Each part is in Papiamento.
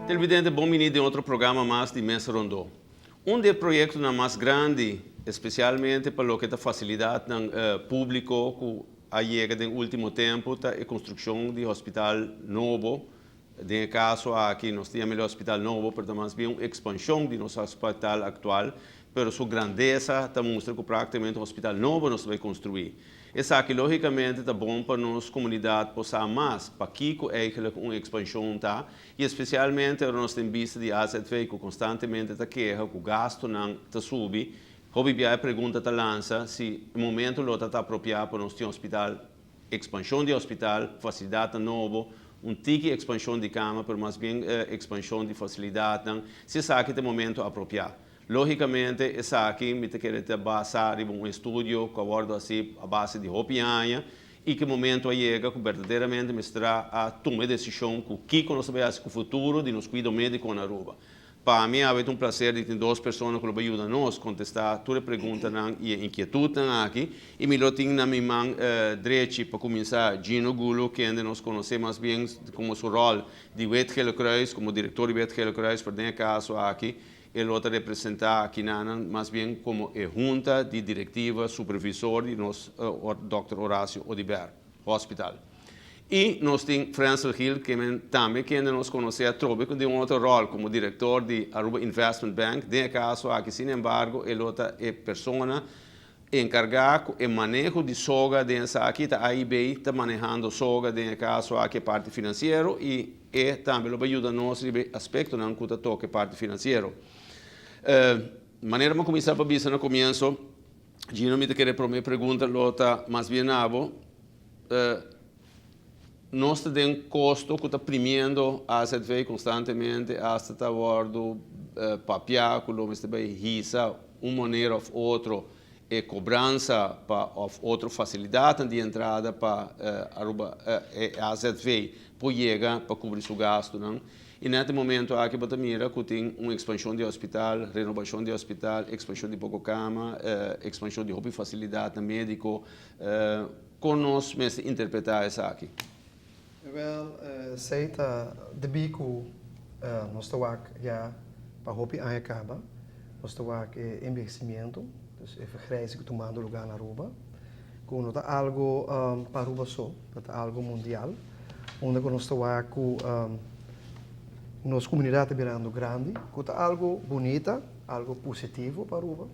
Televidente, bon bini den otro programa mas di Mesa Rondó. Un di e proyectonan mas grandi, especialmente pa loke ta facilidadnan publico cu a yega den ultimo tempo, ta e construccion di hospital nobo. Den e caso aki nos ta yama el hospital nobo, pero ta mas bien un expansion di nos hospital actual, pero su grandeza ta mustra cu practicamente un hospital nobo nos ta bay construi. Esaki logicamente ta bon pa nos comunidad por sa mas pakico eigenlijk un expansion ta y especialmente ora nos tin bista di AZV cu constantemente ta keha cu gastonan ta subi, hopi bia e pregunta ta lansa si e momento lo ta ta apropia pa nos tin hospital, expansion di hospital, facilidadnan nobo, un tiki expansion di cama pero mas bien expansion di facilidadnan, si esaki ta e momento apropia. Lógikamente esaki mi ta kere ta basá riba un estudio ku a wòrdu hasí a base di hopi aña i ku e momento a yega ku berdaderamente mester a tuma e desishon ku kiko nos ta bai hasi ku futuro di nos kuido médiko na Aruba. Pa mi awe ta un plaser di tin dos persona ku lo bai yuda nos kontestá tur e preguntanan i e inkietutnan aki i mi lo tin na mi man drechi pa kuminsá Gino Gulo kende nos konosé mas bien komo su ròl di Wit Gele Kruis komo direktor di Wit Gele Kruis pero den e kaso aki E lo ta representá akinanan mas bien komo e hunta di direktiva supervisor di nos Dòkter Horacio Oduber Hospital. I nos tin Frensel Gil kemen tambe kende nos konosé atrobe ku den un otro ròl komo direktor di Aruba Investment Bank. Den e kaso aki sin embargo e lo ta e persona enkargá ku e maneho di soga den esaki ta AIB ta manehando soga den e kaso aki e parti finansiero i e tambe lo bai yuda nos riba e aspektonan ku ta toka e parti finansiero. Manera mi a kuminsá pa bisa na komienso, Gino mi ta kere promé pregunta lo ta mas bien na bo, Nos ta den kosto ku ta primiendo AZV konstantemente asta ta wòrdu papiá ku lo mester bai hisa un manera òf otro e kobransa pa òf otro fasilidatnan di entrada pa Aruba e AZV por yega pa kubri su gastunan. I nèt e momento aki bo ta mira ku tin un ekspanshon di hospital, renobashon di hospital, ekspanshon di poko kama, ekspanshon di hopi fasilidatnan médiko. Kon nos mester interpretá esaki? Wèl, esei ta debí ku nos ta wak ya pa hopi aña kaba, nos ta wak e enbehesimiento, dus e vergrijzing ku tumando lugá na Aruba, ku no ta algu pa Aruba so, pero ta algu mundial, unda ku nos ta wak ku nos komunidat ta birando grandi, ku ta algu bunita, algu positivo pa Aruba,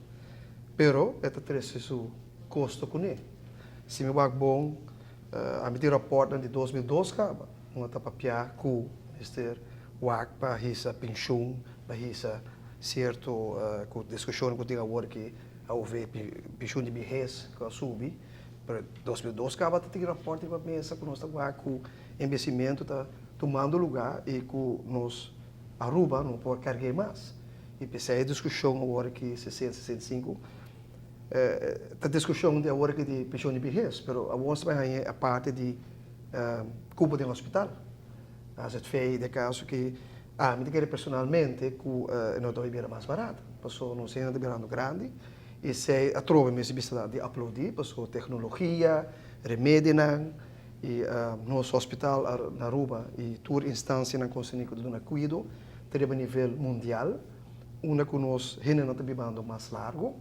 pero e ta trese su kosto kuné. Si mi wak bon, ami tin rapòrtnan di 2002 kaba, unda ta papiá ku mester wak pa hisa penshun, pa hisa sierto ku diskushon ku tin awor ki aov penshun di bihes ku a subi, pero 2002 kaba ta tin rapòrt riba mesa ku nos ta wak ku enbesimentu ta tumando lugá i ku nos Aruba no por karg'é mas. I p'esei e diskushon awor ki 60, 65. Ta diskushon di awor aki di penshon di bihes, pero awor nos ta bai haña e aparte di kupo den hospital. AZV den kaso ki ami ta kere personalmente ku e no ta bai bira mas barato, pasobra nos hende ta birando grandi i esei atrobe mester bisa di aplaudí pasobra teknologia, remedinan i nos hospital na Aruba i tur instansianan konserní ku ta duna kuido ta riba nivel mundial. Unda ku nos hendenan ta bibando mas largu,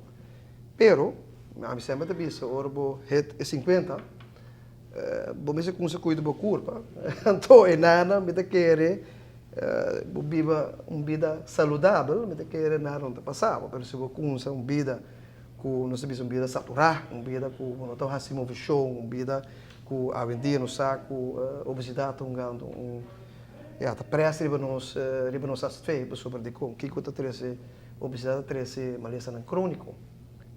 pero ami semper ta bisa ora bo hit e sinkuenta bo mester kumsa kuida bo kurpa, anto e nana mi ta kere bo biba un bida saludabel, mi ta kere nada no ta pasa bo, pero si bo kumsa un bida ku nos ta bisa un bida saturá, un bida ku bo no ta hasi movishon, un bida ku awendia nos sa ku obesidat ta hungando un Ya, ta presa riba nos, riba nos asfe, pasobra dikon? Kiko ta trese obesidat? Ta trese malesanan króniko.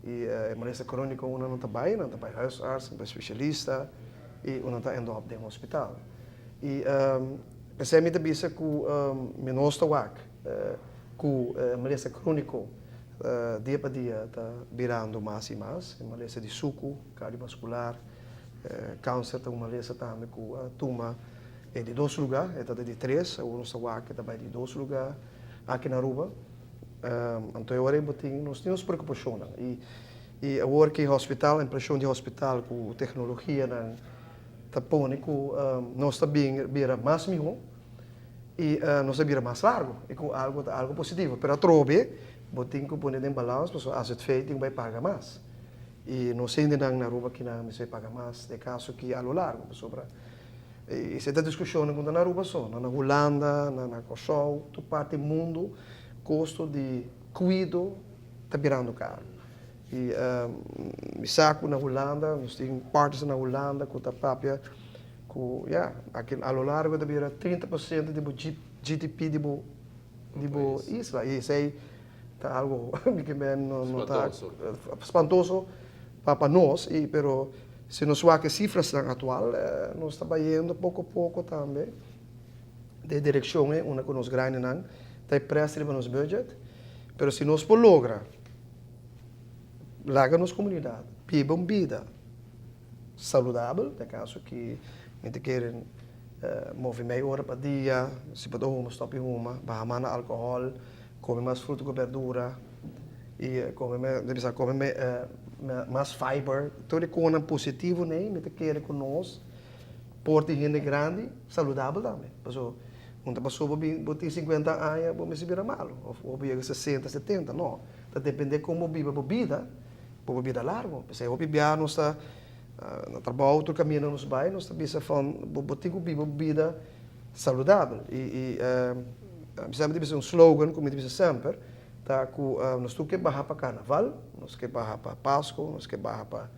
I e malesa króniko una nan ta bai, nan ta bai huisarts, nan ta bai spesialista i una ta end up den hospital. I p'esei mi ta bisa ku mi nos ta wak ku e malesa króniko dia pa dia ta birando mas i mas, e malesa di suku, kardiovaskular, kanser ta un malesa tambe ku a tuma E di dos luga, e ta di tres, awor nos ta wak e ta bai di dos luga aki na Aruba. Anto e ora ei bo tin, nos tin nos preokupashonnan. I i awor ki hospital, ampliashon di hospital ku teknologianan ta pone ku nos ta bin bira mas mihó. I nos a bira mas largu, i ku algu ta algu positivo. Pero atrobe bo tin ku pone den balans pasobra AZV tin ku bai paga mas. I nos hendenan na Aruba kinan mester paga mas den kaso ki a lo largu pasobra esei ta diskushonnan ku ta na Aruba so, no na Hulanda, na Kòrsou, tur parti mundu kosto di kuido ta birando karu. I mi sa ku na Hulanda nos tin partners na Hulanda ku ta papia ku ya aki a lo largo ta bira 30% di bo GDP di bo di bo isla i esei ta algo mi ke men no ta spantoso pa nos i pero si nos wak e sifrasnan aktual nos ta bayendo poko poko tambe den e direkshon ei unda ku nos grandinan ta e près riba nos budget pero si nos por logra laga nos komunidat biba un bida saludabel, den kaso ki mi ta kere move mei ora pa dia, si bo ta huma stop di huma, baha mas na alkohòl, kome mas fruta ku berdura i kome mi bisa kome mas fiber, tur e konan positivo nei mi ta kere ku nos por tin hende grandi saludabel tambe, pasobra un ta paso bo bin bo tin sinkuenta aña bo mester bira malu òf bo yega sesenta setenta no, ta depende kon bo biba bo bida. Bo por bida largo. P'esei hopi bia nos ta na trabou tur kaminda nos bai nos ta bisa van bo tin ku biba un bida saludabel. I i mi semper ta bisa un slogan ku mi ta bisa semper ta ku nos tur ke baha pa karnaval, nos ke baha pa pasko, nos ke baha pa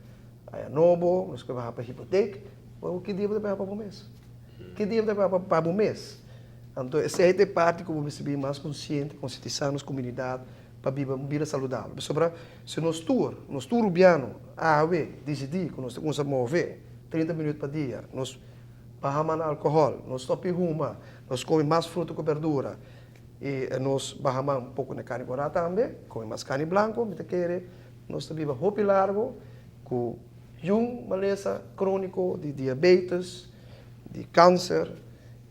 aña nobo, nos ke baha pa hipotek, pero ki dia bo ta baha pa bo mes? Ki dia bo ta baha pa bo mes? Anto esei ta e parti ku bo mester bin mas konsiente, konsientisá nos komunidat pa biba un bida saludabel. Pasobra si nos tur, nos tur rubiano, awe disidí ku nos ta kuminsá move 30 minüt pa dia, nos baha man na alkohòl, nos stòp di huma, nos kome mas fruta ku bèrdura i nos baha man un poko na karni kòrá tambe, kome mas karni blanku, mi ta kere nos ta biba hopi largu ku yun malesa króniko di diabetes, di kanser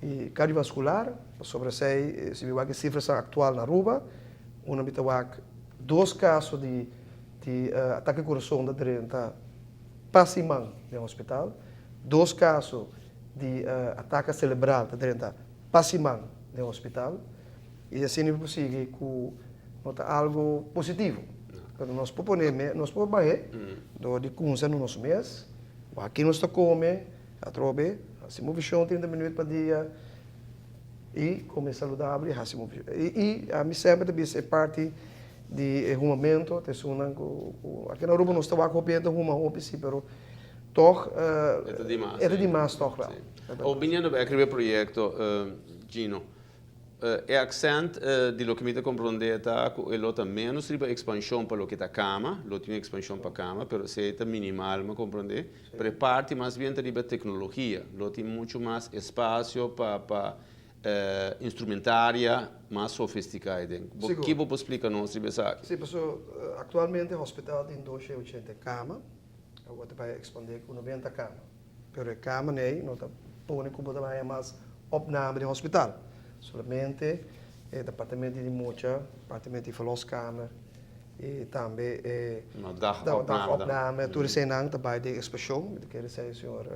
i kardiovaskular. Pasobra esei, si mi wak e sifranan aktual na Aruba, Unda mi ta wak dos kaso di di atake kurason ta drenta pa siman den hospital, dos kaso di atake selebral ta drenta pa siman den hospital i asina mi por sigui ku no ta algu positivo. Pero nos por pone nos por bah'é dor di kunsa na nos mes, wak ki nos ta kome, atrobe hasi movishon 30 minuut pa dia. I come saludabel i hasi movishon. I ami semper ta bisa e parti di e humamento ta esunnan ku aki na Aruba nos ta wak hopi hende ta huma hopi si pero tog E ta dimas. E ta dimas tog wel. Awor biniendo bek riba e proyekto Gino, e aksent di loke mi ta komprondé ta ku e lo ta ménos riba ekspanshon pa loke ta kama, lo tin un ekspanshon pa kama pero esei ta minimal mi a komprondé. Pero e parti mas bien ta riba tecnologia. Lo tin mucho mas espacio pa pa instrumentaria mas sofistica ei den. Bo Sigur. ki bo por splica nos riba esaki? Si, paso actualmente hospital tin 280 cama, awor ta bay expande cu 90 cama. Pero e camanan ei no ta pone cu bo ta bay haya mas opname den hospital. Solamente e departamento di mucha, departamento di verloskamer, I tambe e dagopname, tur eseinan ta bai den ekspeshon. Mi ta kere esei señor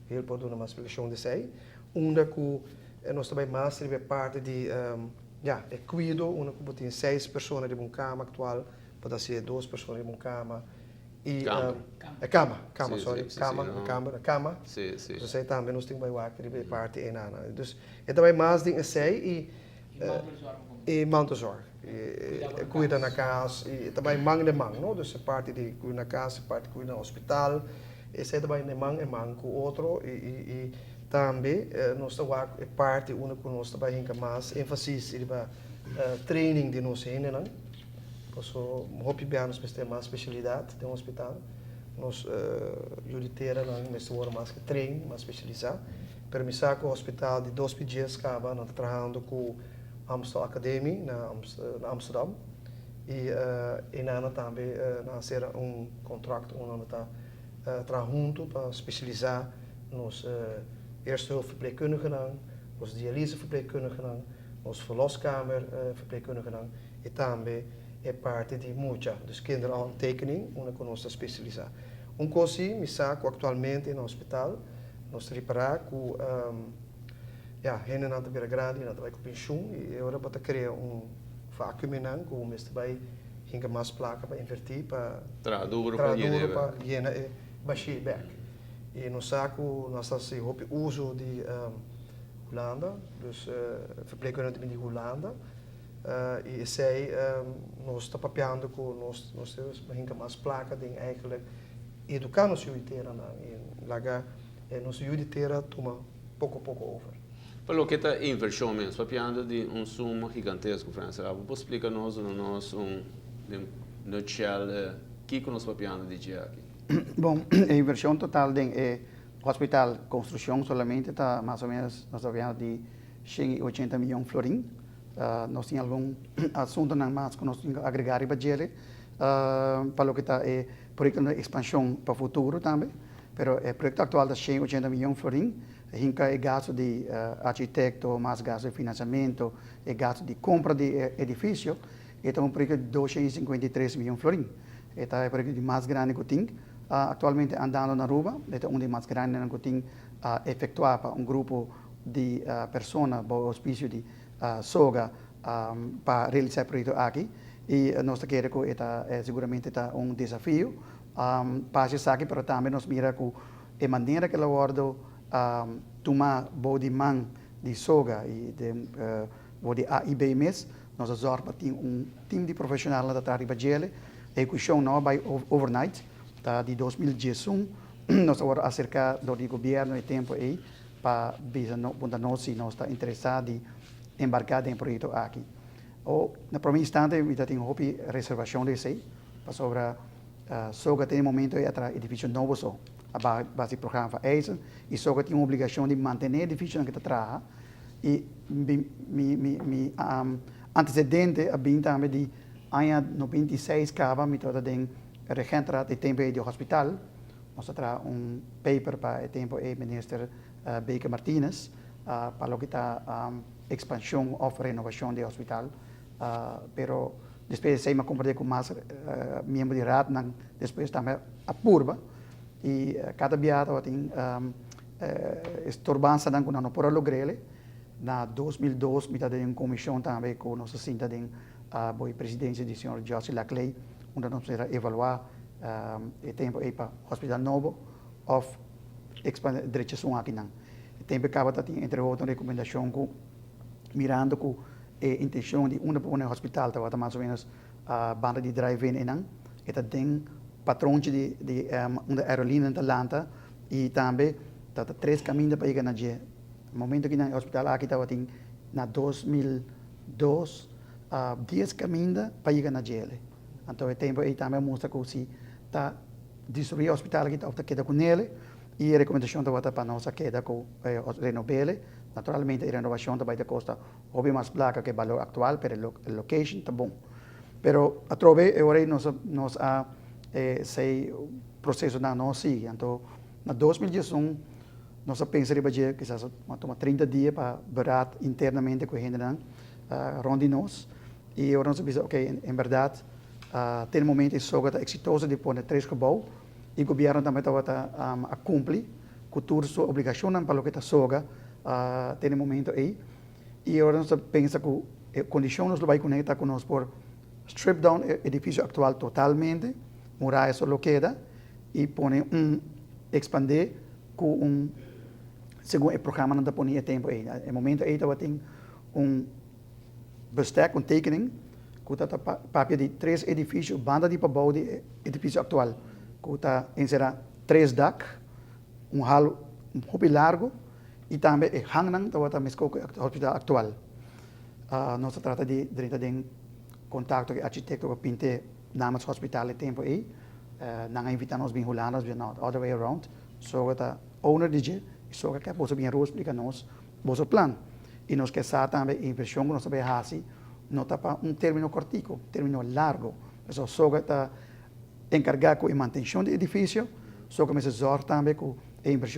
Hill por duna mas splikashon di esei. Unda ku nos ta bai mas riba e parti di ya, e kuido, unda ku bo tin seis persona riba un kama aktual, bo ta hasié dos persona riba un kama. I e kama, kama, sorry, kama, kamber, kama. Esei tambe nos tin ku bai wak riba e parti einan. Dus e ta bai mas den esei i. E mantelzorg. E cuida na cas, e ta bay man den man, no? Dus e parti di cuida na cas, e parti cuida na hospital, esey ta bay den man en man cu otro y y tambe nos ta wak e parti unda cu nos ta bay hinca mas enfasis riba training di nos hendenan, paso hopi bia nos mester mas specialidad den hospital, nos yu di teranan mester worde mas getrain, mas specialisa. Pero mi sa ku hospital di dos pidjes kaba nan ta trahando ku Amstel Academie na Amsterdam i einan tambe nan a sera un kontrakt unda nan ta traha huntu pa spesialisá nos eerste hulp verpleegkundigenan, nos dialyse verpleegkundigenan, nos verloskamer verpleegkundigenan i tambe e parti di mucha, dus kinderhandtekening unda ku nos ta spesialisá. Un kos si mi sa ku aktualmente na hospital. Nos ta ripará ku Ya, hendenan ta bira grandi, nan ta bai ku penshun i e ora bo ta krea un vacuüm einan ku mester bai hinka mas plaka pa invertí pa Traha duro pa traha yena duro e pa yena e bashí bèk. I nos sa ku nos ta hasi hopi uso di Hulanda, dus verpleegkundigen ta bini di Hulanda i esei nos ta papiando ku nos nos ta hinka mas plaka den eigenlijk eduká nos yu di teranan i laga nos yu di tera tuma poko poko over. Pa loke ta invershon mes, papiando di un suma gigantesko, Frans, abo por splika nos, duna nos un den nutshell kiko nos papiando di dje aki? Bon, e invershon total den e hospital konstrukshon solamente ta mas o menos nos ta papiando di 180 miyon florin. Nos tin algun asuntonan mas ku nos tin ku agregá riba djele pa loke ta e proyektonan di ekspanshon pa futuro tambe. Pero e proyekto aktual ta 180 miyon florin. Hinka e gasto di arkitekto, mas gasto di finansiamentu, e gasto di kompra di e edifisio, e ta un proyekto di 253 miyon florin. E ta e proyekto di mas grandi ku tin aktualmente andando na Aruba. E ta un di e mas grandinan ku tin efektuá pa un grupo di persona bou e ouspisio di SOGA pa realisá e proyekto aki. I nos ta kere ku e ta siguramente ta un desafio pa hasi esaki, pero tambe nos mira ku e manera ku el a wòrdu tumá bou di man di SOGA i den bou di AIB mes, nos a zòrg pa tin un tim di profeshonalnan ta traha riba djele. Ehekushon no a bai overnight, ta di 2011 nos a wòrdu aserká dor di gobièrnu e tempu ei pa bisa no punta nos si nos ta interesá di embarká den e proyekto aki. O na promé instante mi ta tin hopi reservashon di esei, pasobra SOGA tin e momento ei a traha edifisio nobo so a base di programa van eisen i SOGA tin un obligashon di mantené e edifisionan ku ta traha i mi mi mi mi antesedente a bin tambe di aña 96 kaba mi tabata den regentraad e tempu ei di hospital. Nos a traha un paper pa e tempu ei minister Baker Martinez pa loke ta ekspanshon òf renovashon di e hospital. Pero despues di esei mi a komprendé ku mas miembro di raadnan despues tambe a purba i kada biaha tabatin e storbansanan ku nan no por a logr'el. Na 2002 mi ta den un komishon tambe ku nos a sinta den bo e presidensia di señor Jossy Laclay unda nos mester a evaluá e tempu ei pa hospital nobo òf ekspandé drecha esun akinan. E tempu ei kaba ta tin entre otro un rekomendashon ku mirando ku e intencion di unda pone hospital tabata mas o menos banda di drive-in einan, e ta den patronchi di di unda aerolineanan ta lanta y tambe ta ta tres caminda pa yega na dje. Momento ki nan e hospital aki tabatin na 2002 dies caminda pa yega na djele. Anto e tempo ei tambe a mustra cu si ta destrui e hospital aki of ta keda cu nele y e recomendacion tabata pa nos a keda cu e renobele. Naturalmente e renovacion ta bay ta costa hopi mas plaka ku e balor aktual, pero e location ta bon. Pero atrobe e ora ei nos a nos a esei prosesonan no a sigui. Anto na 2011 nos a pensa riba dje, kisas a tuma 30 dia pa beraad internamente ku e hendenan rond di nos i e ora nos a bisa ok en bèrdat te e momento e SOGA ta eksitoso di pone tres gebou i gobièrnu tambe tabata a kumpli ku tur su obligashonnan pa loke ta SOGA te e momento ei. I ora nos ta pensa ku e kondishon nos lo bai kuné ta ku nos por strip down e edifisio aktual totalmente, muraya so lo keda i pone un ekspandé ku un segun e programanan ta pone e tempu ei. E momento ei tabatin un bestek, un tekening ku ta papia di tres edifisio banda di pabou di e edifisio aktual ku ta enserá tres dak, un hal hopi largu. I tambe e hangnan tabata meskó ku e hospital aktual. Nos a trata di drenta den kontakto ku e architekto ku a pint'é namens hospital e tempu ei. Nan a invitá nos bin Hulanda, nos bisa no, the other way around. Soga ta owner di dje i soga ke boso bin Aruba splika nos boso plan. I nos ke sa tambe e invershon ku nos ta bai hasi no ta pa un término kòrtiku, término largu. Pasobra soga ta enkargá ku e mantenshon di edifisio, soga mester zòrg tambe ku e invershon.